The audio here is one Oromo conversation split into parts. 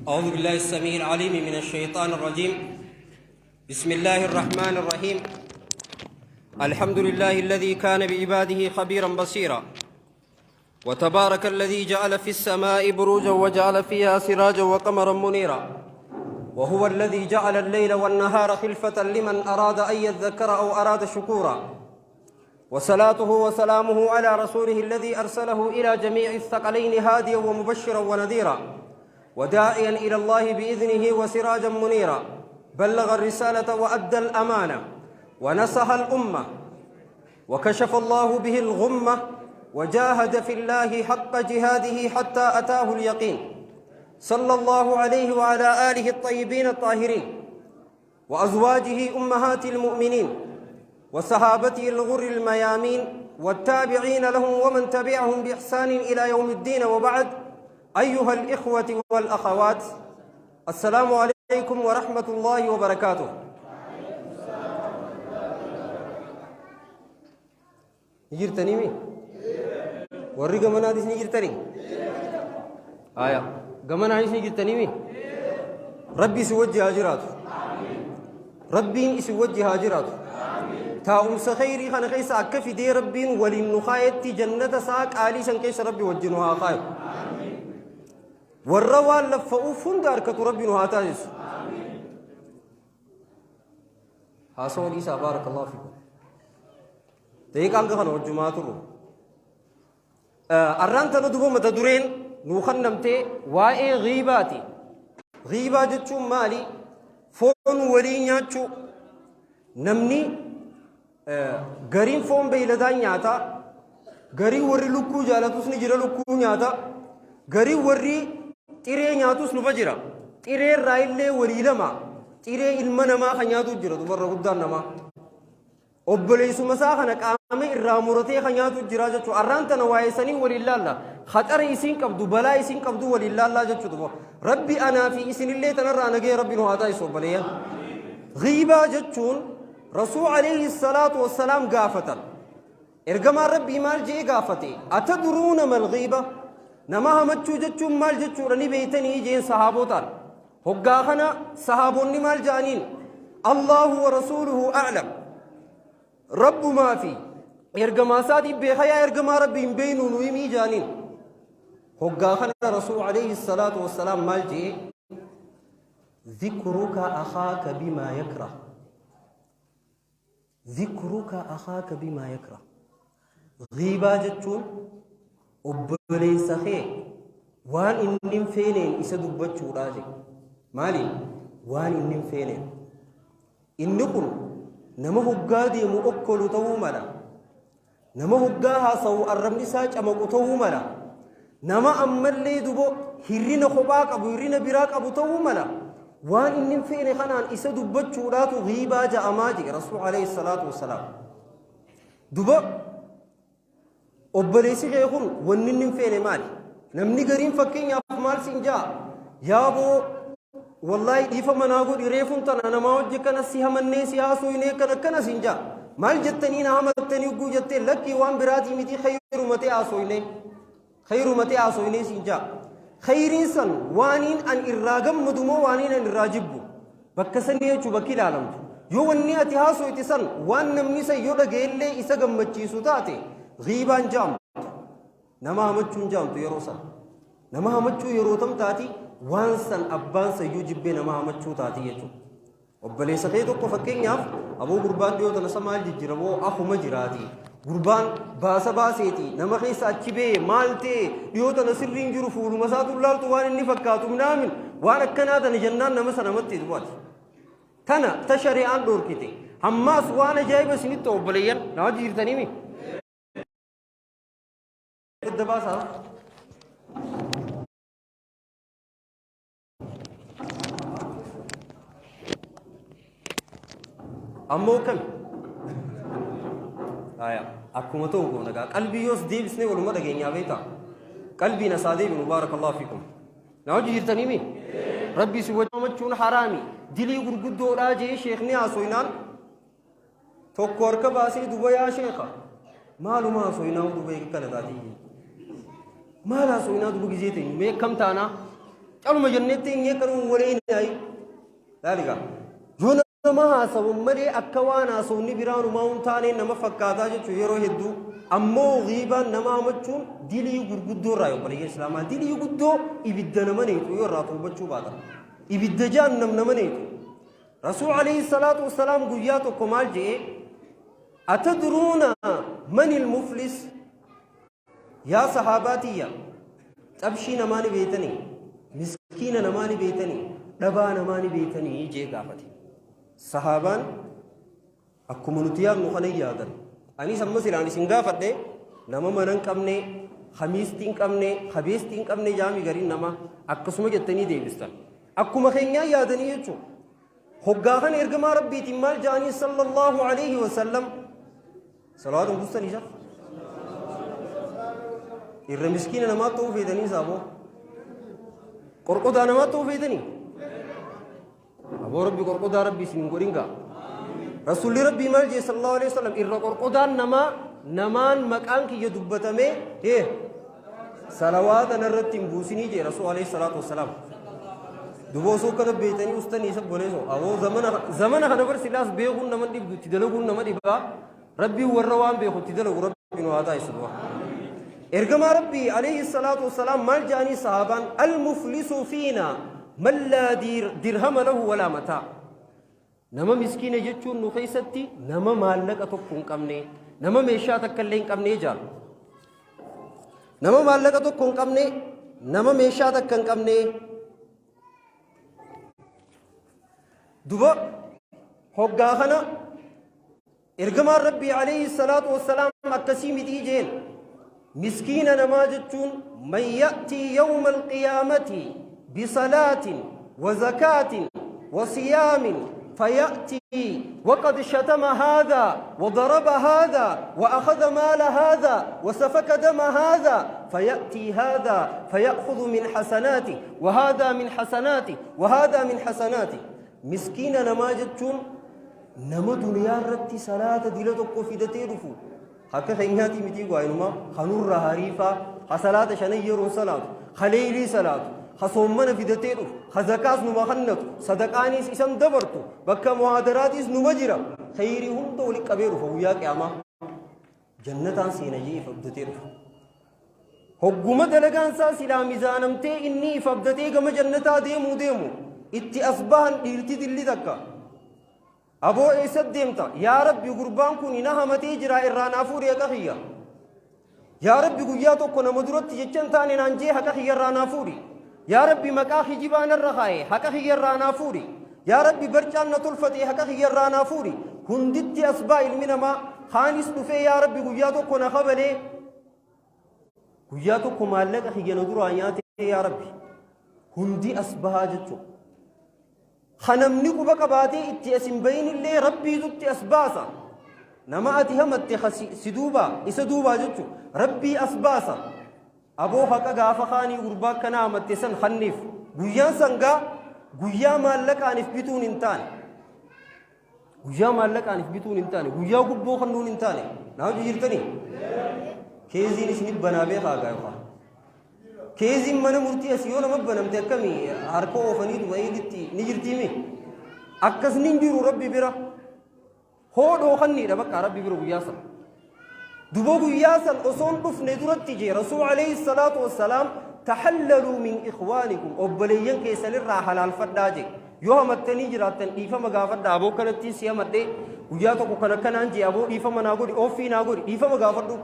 أعوذ بالله السميع العليم من الشيطان الرجيم. بسم الله الرحمن الرحيم. الحمد لله الذي كان بعباده خبيرا بصيرا، وتبارك الذي جعل في السماء بروجا وجعل فيها سراجا وقمرا منيرا، وهو الذي جعل الليل والنهار خلفة لمن أراد أن يذكر أو أراد شكورا، وصلاته وسلامه على رسوله الذي أرسله إلى جميع الثقلين هاديا ومبشرا ونذيرا وداعيا إلى الله بإذنه وسراجا منيرا، بلغ الرسالة وأدى الأمانة ونصح الأمة وكشف الله به الغمة وجاهد في الله حق جهاده حتى أتاه اليقين، صلى الله عليه وعلى آله الطيبين الطاهرين وأزواجه أمهات المؤمنين وصحابته الغر الميامين والتابعين لهم ومن تبعهم بإحسان إلى يوم الدين. وبعد، أيها الإخوة والأخوات، السلام عليكم ورحمة الله وبركاته. Jirtanii mi? Warri gamanaatis ni jirtanii? Aya, gamanaanis ni jirtanii mi? Rabbi isin wajji haa jiraatu. Rabbiin isin wajji haa jiraatu. Taa'umsa khayrii kana keessa akka fidee Rabbiin waliin nu kaayetti, jannata isaa qaalii san keessa Rabbi wajji nu haa kaayu. Warra waan laffa'uuf hunda harkatu Rabbi nu haa taasisu. Haasawaa dhiisaa, baarakallahu fiikum. Daqiiqaan kana wajjumaa turu. Arraan tana duba mata dureen nuu kennamtee waa'ee ghiibaati. Ghiibaa jechuun maali? Foon walii nyaachuu. Namni gariin foon beeyladaa nyaata. Gariin warri lukkuu jaalatus ni jira, lukkuu nyaata. Gariin warri xiree nyaatus nufa jira. Xiree irraa illee walii lama. Xiree ilma namaa kan nyaatu jira dubarra guddaan namaa. Obboleessuma isaa kana qaama irraa muratee kan nyaatu jira jechuudha. Arraan tana waa'ee sanii waliin laalla. Khaxara isiin qabdu, balaa isiin qabdu waliin laallaa jechuudha. Rabbi anaa fi isinillee tanarraa nagee Rabbi nu haa taasisu, obboleeyyan. Ghiibaa jechuun Rasuul alayhi salaatu wassalaam gaafatan. Ergamaan Rabbii maal je'ee gaafate? "Atadruuna mal ghiiba?" Nama hamachuu jechuun maal jechuudha ni beeytanii jeen sahaabotaan. Hoggaa kana sahaabonni maal ja'aniin? "Allahu wa rasuuluhu a'lam." Rabbumaa fi ergamaa isaatiin beeka, yaa ergamaa Rabbii, hin beeynu, nu himii ja'aniin. Hoggaa kana Rasuul alayhi salaatu wassalaam maal je'ee? "Dhikruka akhaaka bimaa yakrah. Dhikruka akhaaka bimaa yakrah." Ghiibaa jechuun obboleessa kee waan inni hin feeneen isa dubbachuudhaa jedhe. Maaliin? Waan inni hin feeneen. Inni kun nama hoggaa deemu okkolu ta'uu mala. Nama hoggaa haasa'u arrabni isaa camaqu ta'uu mala. Nama ammallee dubo hirrina kophaa qabu, hirrina biraa qabu ta'uu mala. Waan inni hin feene kanaan isa dubbachuudhaatu ghiibaa ja'amaa jedhe Rasuul alayhi salaatu wassalaam. Duba obboleessi kee kun wanni inni hin feene maali? Namni gariin fakkeenyaaf maal siin ja'a? "Yaaboo, wallaahi dhiifa manaa godhi, reefuun tana namaa hojii kana si hamannee si haasooyinee kana akkana" siin ja'a. "Maal jettanii na hamattanii?" ugguu jettee, "Lakkii, waan biraatii miti, khayrumatee haasooyinee. Khayrumatee haasooyinee" siin ja'a. Khayriin san waaniin an irraa gammadu moo waaniin an irraa jibbu? Bakka sanii jechuu bakki ilaalamtu. Yoo wanni ati haasooyte san waan namni san yoo dhaga'ellee isa gammachiisu taate, ghiibaan jaamtu. Nama hamachuun jaamtu yeroo san. Nama hamachuu yeroo tam taati? Waan san abbaan sayyuu jibbee nama hamachuu taati jechuudha. Obboleessa kee tokko fakkeenyaaf, "Aboo, gurbaan dhiyoo tana isa maal jijjiiramoo akkuma jiraati. Gurbaan baasa baaseeti nama keessa achi bee maal ta'e, dhiyoo tana sirriin jiru, fuuluma isaatu laaltu waan inni fakkaatu minaamin," waan akkanaa tana jennaan nama sana namatti dubaati. Tana ta shari'aan dhorkite. Hammaas waan ajaa'iba isinitti, obboleeyyan, nama jirtanii mi? Edda baasaa. Ammoo kami? Aya, akkuma ta'u goona gaa. Qalbii yoos deebisnee waluma dhageenyaa beektaa? Qalbiin asaa deebinu, baarakallahu fiikum. Na hojii jirtanii mi? Rabbi si wajjin haraami. Dilii gurguddoodhaa jee sheekni haasoynaan tokko harka baasee, "Duba yaa sheeka, maaluma haasoynaa duba eega kana taatii? Maal haasoynaa duba gizee ta'e mee akkam taanaa?" Caluma jennetti hin eegganuu waliin yaa'i. Laaligaa. Yoo nama haasawu malee akka waan haasawni biraan umaa hin taane nama fakkaataa jechuun yeroo hedduu. Ammoo ghiibaan nama hamachuun dilii gurguddoo irraa yoo obboleeyyan Islaamaa dilii guddoo ibidda nama neetu yoo irraa toobachuu baatan. Ibidda jahannam nama neetu. Rasuul alayhi salaatu wassalaam guyyaa tokko maal je'e? Atadruuna manil muflis? Yaa sahaabaa tiyya, xabshii namaa ni beeytanii? Miskiina namaa ni beeytanii? Dhabaa namaa ni beeytanii? jee gaafate. Sahaabaan akkuma nuti yaadnu kana yaadan. Anis amma silaan isin gaafadhe nama mana hin qabne, hamiistii hin qabne, habeestii hin qabne jaami gariin namaa akkasuma jettanii deebistan. Akkuma keenyaa yaadanii jechuudha. Hoggaa kana ergamaa Rabbiitiin maal ja'anii sallallahu alaihi wasallam salawaata hin buustanii isa? Irra miskiina namaa ta'uu feetanii isaa boo? Qorqodaa namaa ta'uu feetanii? Aboo Rabbi qorqodaa Rabbi isin hin godhin gaa. Rasuulli Rabbii maal jee sallallahu alaihi wasallam irra qorqodaan namaa namaan maqaan kiyya dubbatamee hee salawaata narratti hin buusinii jee Rasuul alaihi salaatu wassalaam. Duba osoo kana beektanii ustanii isa boleesoo aboo zamana zamana kana bar silaas beekuun nama dhibdu itti dalaguun nama dhibaa Rabbiin warra waan beeku itti dalagu Rabbi nu haa taasisu du'a. Ergamaa Rabbii alayhi salaatu wassalaam maal jedhanii sahaabaan al-muflisu fiina man laa dirhama lahu walaa mataa. Nama miskiina jechuun nu keessatti nama maallaqa tokko hin qabne, nama meeshaa takka illee hin qabne jaa. Nama maallaqa tokko hin qabne, nama meeshaa takka hin qabne. Duba hoggaa kana ergamaan Rabbii alayhi salaatu wassalaam akkasii mitii jeen. Miskiina namaa jechuun man ya'tii yawma alqiyaamati bisalaatin wa zakaatin wa siyaamin فيأتي وقد شتم هذا وضرب هذا وأخذ مال هذا وسفك دم هذا فيأتي هذا فيأخذ من حسناته وهذا من حسناته وهذا من حسناته مسكين نما جتون نما دنيا رتي صلاة دلتك في دتيرفو Akka keenyaatii mitii gaa inumaa ka nurra hariifaa, ka salaata shanan yeroon salaatu, ka leeylii salaatu, ka soommana fidatee dhufu, ka zakaas numa kannatu, sadaqaaniis isan dabartu, bakka muhaadaraatiis numa jira. Kheyrii hunda wali qabee dhufa guyyaa qiyaamaa. Jannataan seena jee if abdatee dhufa. Hogguma dalagaan isaa silaa mizaanamtee inni if abdatee gama jannataa deemuu deemu itti as bahan dhiirti dilli takka. Aboo eessat deemta? Yaa Rabbi gurbaan kuni na hamatee jiraa irraa naa fuudhi haqa kiyya. Yaa Rabbi guyyaa tokko nama duratti jecha hin taane naan jee haqa kiyya irraa naa fuudhi. Yaa Rabbi maqaa kijibaa narra kaaye haqa kiyya irraa naa fuudhi. Yaa Rabbi barcaan na tolfate haqa kiyya irraa naa fuudhi. Hunditti as baa ilmi namaa kaanis dhufee yaa Rabbi guyyaa tokko na kabalee guyyaa tokko maallaqa kiyya na duraa nyaate yaa Rabbi. Hundi as bahaa jechuudha. Ka namni quba qabaatee itti as hin bayinillee Rabbiitutti as baasa. Nama ati hamatte ka si duubaa isa duubaa jechu Rabbii as baasa. Aboo haqa gaafa kaanii gurbaa akkanaa hamatte san kanniif. Guyyaan sangaa guyyaa maallaqaanif bituun hin taane. Guyyaa maallaqaanif bituun hin taane. Guyyaa gubboo kannuun hin taane. Naa hojii jirtanii? Keeziin isinif banaa beekaa gaa yookaan. Keeziin mana murtii as yoo nama banamte akkami harka oofaniituma eelitti ni jirtiimi. Akkas ni jiru Rabbi bira. Hoodhoo kanniidha bakka Rabbi bira guyyaa san. Duba guyyaa san osoon dhufne duratti jee Rasuul alayhi salaatu wassalaam tahallaluu min ikhwaanikum obboleeyyan keessanirraa halaalfadhaa jee. Yoo hamattanii jiraattan dhiifama gaafadhaa aboo kanattiin si hamadhee guyyaa tokko kan akkanaan jee aboo dhiifama naa godhi ooffii naa godhi dhiifama gaafadhu.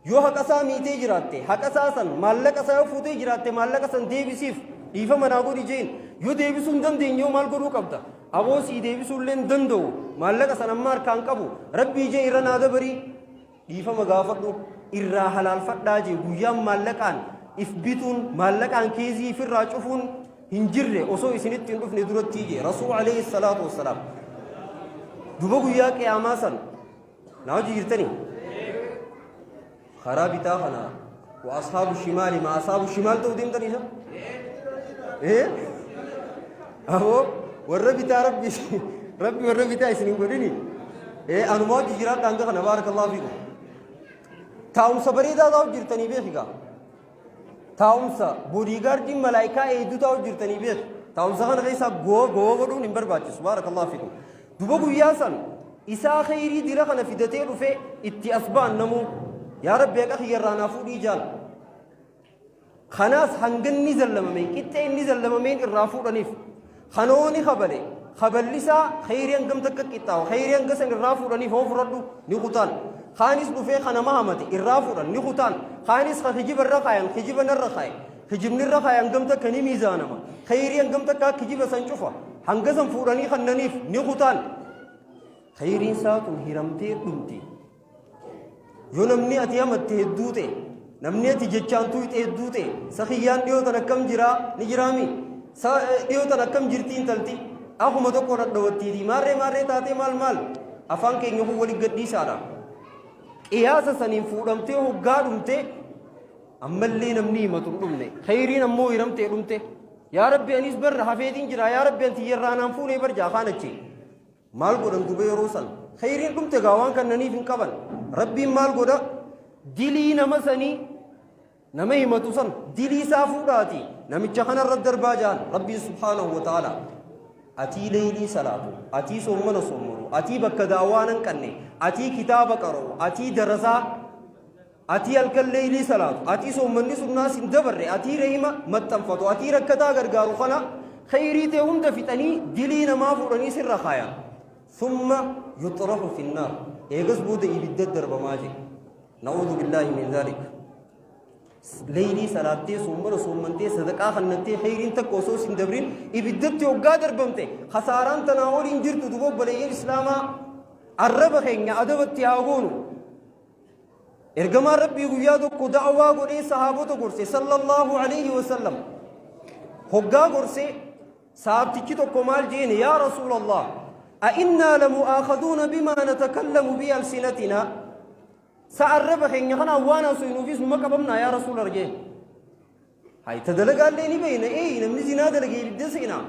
Yoo haqa isaa miitee jiraatte, haqa isaa san, maallaqa isaa yoo fuutee jiraatte maallaqa san deebisiif, dhiifama naa godhi jeen. Yoo deebisuu hin dandeenye hoo maal godhuu qabda? Aboo sii deebisuu illee hin danda'u. Maallaqa san amma harkaa hin qabu. Rabbii jee irra naa dabarii. Dhiifama gaafadhu. Irraa halaalfadhaa jee guyyaan maallaqaan if bituun, maallaqaan keezii ifirraa cufuun hin jirre osoo isinitti hin dhufne durattii jee. Rasuul alayhi salaatu wassalaam. Duba guyyaa qiyaamaa san Na hojii jirtanii? Karaa bitaa kana wa ashaabu shimaali ma ashaabu shimaal ta'uu deemtanii isa? Ee? Aboo warra bitaa rabbi rabbi warra bitaa isin hin godhini. Ee anuma hojii jiraadha hanga kana baarakallahu fiikum. Taa'umsa bareedaa taa'u jirtanii beekigaa. Taa'umsa boodiigaardiin malaayikaa eeyduu taa'u jirtanii beeku. Taa'umsa kana keessaa gowwa gowwa godhuun hin barbaachisu. Baarakallahu fiikum. Duba guyyaa san isaa kheyrii dila kana fidatee dhufe itti as ba'an namuu. Yaa Rabbi haqa kiyyarraa naa fuudhii jaan. Kanaas hanga inni zallamameen qixxee inni zallamameen irraa fuudhaniif. Kanoo ni kabale. Kaballi isaa kheyrii hangam takka qixxaawa. Kheyrii hanga san irraa fuudhaniif hoo fudhadhu ni kutaan. Kaanis dhufee ka nama hamate irraa fuudhan ni kutaan. Kaanis ka kijiba irra kaayan kijiba narra kaaye. Kijibni irra kaaye hangam takka ni miizaanama. Kheyrii hangam takka kijiba san cufa. Hanga san fuudhanii kannaniif ni kutaan. Kheyriin isaa tun hiramtee dhumti. Yoo namni ati hamatte hedduu ta'e, namni ati jechaan tuuyxe hedduu ta'e, sa kiyyaan dhiyootan akkam jiraa ni jiraami? Sa dhiyootan akkam jirti intalti? Akkuma tokko dhadhawattiiti. Maarree maarree taatee maal maal? Afaan keenya kun wali gadhiisaadha. Qiyaasa saniin fuudhamtee hoggaa dhumte ammallee namni himatu hin dhumne. Kheyriin ammoo hiramtee dhumte. Yaa Rabbi anis barra hafeetiin jira. Yaa Rabbi anti yerraa naan fuunee bar jaa kaan achi. Maal godhan duba yeroo san? Kheyriin dhumte gaa waan kannaniif hin qaban. Rabbiin maal godha? Dilii nama sanii nama himatu san dilii isaa fuudhaati namicha kanarra darbaa jaan Rabbiin subhaanahu wa ta'ala. Atii leeylii salaatu, atii soommana soommanu, atii bakka daawwaa nan qanne, atii kitaaba qara'u, atii darasaa, atii halkan leeylii salaatu, atii soommanni sunnaas hin dabarre, atii rahima maxxanfatu, atii rakkataa gargaaru kana kheyrii tee hunda fixanii dilii namaa fuudhanii sirra kaayan. Thumma yuxrahu finnaar. Eegas booda ibidda darbamaa jedhe. Na'uudhu billaahi min dhaalik. Leeylii salaattee soommana soommantee sadaqaa kannattee kheyriin takka osoo sin dabrin ibiddatti hoggaa darbamte kasaaraan tanaa oliin jirtu duba obboleeyyan islaamaa arraba keenya adabatti haa goonu. Ergamaan Rabbii guyyaa tokko da'waa godhee sahaabota gorse sallallahu alayhi wa sallam. Hoggaa gorse sahaabtichi tokko maal jeene yaa Rasuulallah a'innaa lamu'aakhaduuna bimaa natakallamu bi alsinatinaa sa arraba keenya kanaan waan haasofnuufis numa qabamnaa yaa Rasuula jeen. Hay ta dalagaallee ni beeyna ee namni zinaa dalagee ibidda seenaa.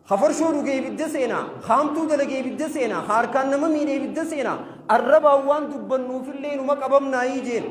Ka farshoo dhuge ibidda seena, ka hamtuu dalage ibidda seena, ka harkaan nama miidhe ibidda seena, arrabaan waan dubbannuufillee numa qabamnaayii jeen.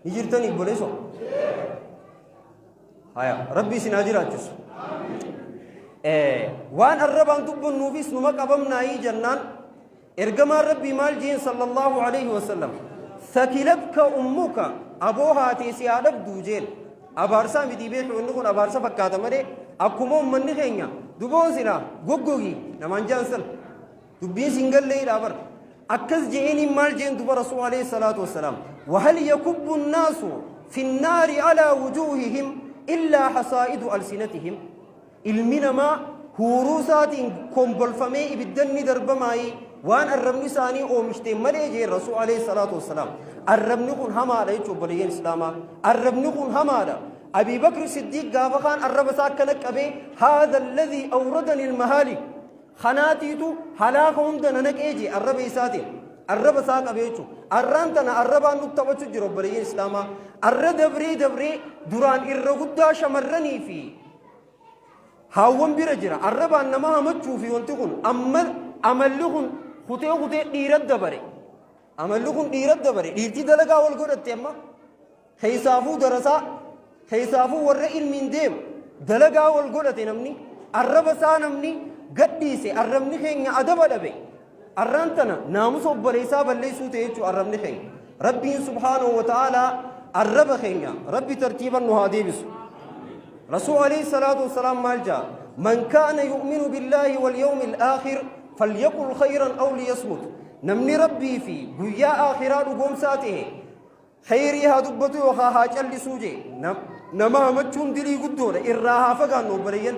Ni jirtanii obboleessoo? Haya, Rabbi isin haa jiraachisu. Waan arrabaan dubbannuufis numa qabamnaayii jennaan Ergamaan Rabbii maal jeen sallallahu alayhi wasallam sakilatka ummuka aboo haatee si haa dhabduu jeen abaarsaa mitii beeki wanni kun abaarsa fakkaata malee akkuma ummanni keenya duboo silaa goggogi namaan jaan san dubbiin sin galleedha bar akkas je'eeniin maal jeen duba rasuul alayhi salaatu wassalaam wahal yakubbu nnaasu fi nnaari alaa wujuuhihim illaa hasaa'idu alsinatihim. Ilmi namaa huuruu isaatiin kombolfamee ibiddan ni darbamaayii waan arrabni isaanii oomishteen malee jeen Rasuul alayhi salaatu wassalaam. Arrabni kun hamaadha jechuun obboleeyyan Islaamaa. Arrabni kun hamaadha. Abii Bakri Siddiiq gaafa kaan arraba isaa akkana qabee haadha alladhii awradani almahaalik kanaatiitu halaaka hunda na naqee jee arraba isaatiin. Arraba isaa qabee jechuudha. Arraan tana arrabaan nutti taphachuu jira obboleeyyan Islaamaa. Arra dabree dabree duraan irra guddaa shamarranii fi Haawwan bira jira. Arrabaan nama hamachuu fi wanti kun amma amalli kun kutee kutee dhiira dabare. Amalli kun dhiira dabare. Dhiirti dalagaa wal godhatte amma. Keessaafuu darasaa, keessaafuu warra ilmiin deemu dalagaa wal godhate namni. Arraba isaa namni gadhiise arrabni keenya adaba dhabe. Arraan tana naamusa obboleessaa balleessuu ta'e jechuudha arrabni keenya. Rabbiin subhaanahu wa ta'aalaa arraba keenya Rabbi tartiiban nu haa deebisu. Rasuul alayhi salaatu wassalaam maal jaa? Man kaana yu'minu billaahi wal yawmil aakhir falyaqul khayran aw liyasmut. Namni Rabbii fi guyyaa aakhiraa dhugoomsaa ta'e khayrii haa dubbatu yookaan haa callisuu jee. Nama hamachuun dilii guddoodha. Irraa haa fagaannu obboleeyyan.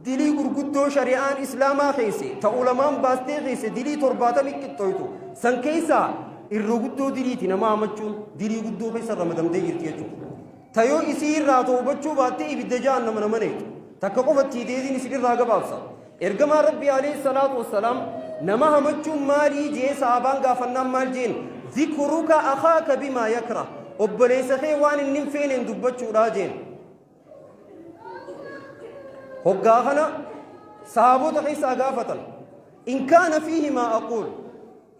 Dilii gurguddoo shari'aan Islaamaa keesse ta ulamaan baastee keesse dilii 70 qixxooytu. San keessaa irra guddoo diliiti nama hamachuun dilii guddoo keessa ramadamtee jirti jechuudha. Ta yoo isii irraa tawbachuu baatte ibidda jahannama nama nayxu. Takka qofa itti hiteetiin isin irraa gabaabsa. Ergamaan Rabbii alayhi salaatu wassalaam nama hamachuun maalii jee sahaabaan gaafannaan maal jeen zikruka akhaaka bimaa yakrah obboleessa kee waan inni hin feeneen dubbachuudhaa jeen. Hoggaa kana sahaabota keessaa gaafatan in kaana fiihi maa aquul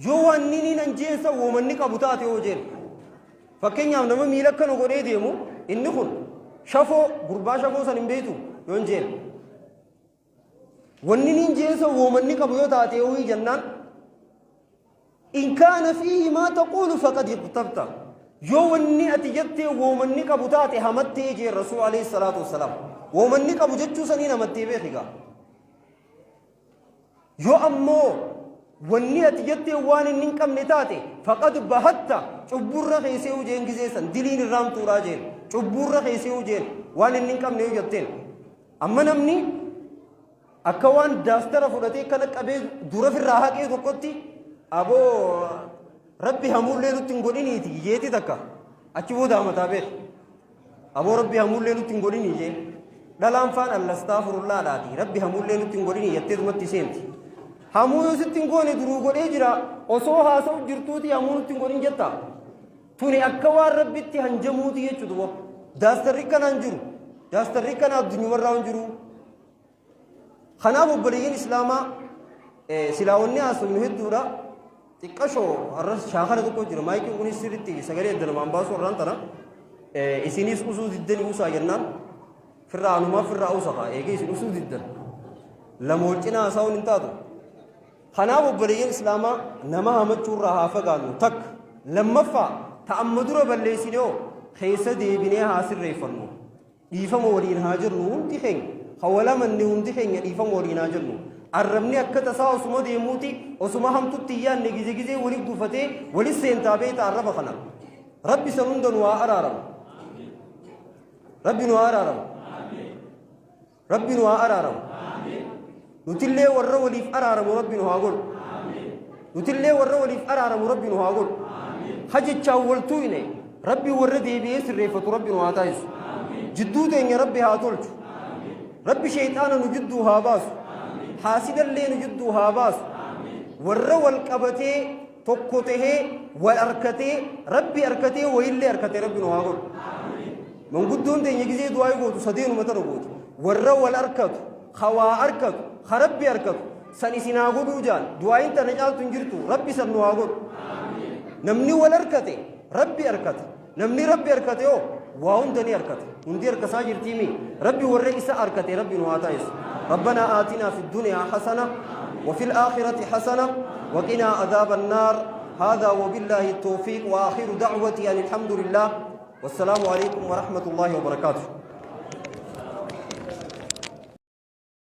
yoo waan inni nan jeen san woomanni qabu taate hoo jeen. Fakkeenyaaf nama miila akkana godhee deemu, inni kun shafoo, gurbaa shafoo san hin beektu yoon jeen. Wanni niin jeen san woomanni qabu yoo taate ho'ii jennaan, in kaana fiihi maa taquulu faqad iqtabta. Yoo wanni ati jettee woomanni qabu taate hamattee jeen Rasuul alayhi salaatu wassalaam. Woomanni qabu jechuu saniin hamattee beeki gaa. Yoo ammoo wanni ati jettee waan inni hin qabne taate, faqad bahatta, cubburra keessee jeen. Gizee san diliin irraamtuudhaa jeen, cubburra keessee jeen waan inni hin qabne yoo jetteen. Amma namni akka waan daastara fudhatee kana qabee dura firraa haqee tokkotti, aboo rabbi hamuullee nutti hin godhiniiti jeeti takka achi booda hamataa beek. Aboo rabbi hamuullee nutti hin godhinii jee. Dhalaan faan allastaafurullaadhaati rabbi hamuullee nutti hin godhinii jettee dhumatti seenti. Hamuu yoo sitti hin goone duruu godhee jira, osoo haasa'u jirtuuti hamuu nutti hin godhin jetta. Tuni akka waan rabbitti hanjamuuti jechuudha. Daastarri kanaan jiru. Daastarri kana addunyumarraa hin jiru. Kanaaf obboleeyyiin islaamaa, silaawwanni haasofnu hedduudha. Xiqqashoo har'a shaakala tokko jira. Maayikiin kunis sirriitti sagalee adda namaan baasu irraan tana. Isinis usuu diddanii usaa jennaan firraa anumaa firraa usa kaa eegee isin usuu diddan. Lama wal cinaa haasa'uun hin taatu. Kanaaf obboleeyyiin islaamaa, nama hamachuurraa haa fagaannu takka. Lammaffaa, ta'amma dura balleessinee hoo keessa deebinee haa sirreeffannu. Dhiifama waliin haa jennu hundi keenya. Ka wal amanne hundi keenya dhiifama waliin haa jennu. Arrabni akka tasaa osuma deemuuti, osuma hamtutti hin yaadne gize gizee wali gufatee wali seentaa beekta arraba kana. Rabbi san hunda nu haa araaramu. Rabbi nu haa araaramu. Rabbi nu haa araaramu. Nutillee warra waliif araaramu Rabbi nu haa godhu. Nutillee warra waliif araaramu Rabbi nu haa godhu. Hajjechaan wal tuuyne Rabbi warra deebi'ee sirreeffatu Rabbi nu haa taasisu. Jidduu teenya Rabbi haa tolchu. Rabbi sheexaana nu jidduu haa baasu. Haasidallee nu jidduu haa baasu. Warra wal qabatee tokko tahee wal harkatee Rabbi harkatee wayillee harkatee Rabbi nu haa godhu. Manguddoon teenya gizee du'aa gootu sadeenuma tana gooti. Warra wal harkatu, hawaa harkatu, ha Rabbi harkatu san isin haa godhuu jaan. Du'aayin tana caaltu hin jirtu. Rabbi san nu haa godhu. Namni wal harkate Rabbi harkata. Namni Rabbi harkate hoo waa hunda ni harkata. Hundi harkasaa jirtiimi. Rabbi warra isa harkate Rabbi nu haa taasisu. ربنا آتنا في الدنيا حسنة وفي الآخرة حسنة وقنا عذاب النار. هذا وبالله التوفيق، وآخر دعوتي أن الحمد لله، والسلام عليكم ورحمة الله وبركاته.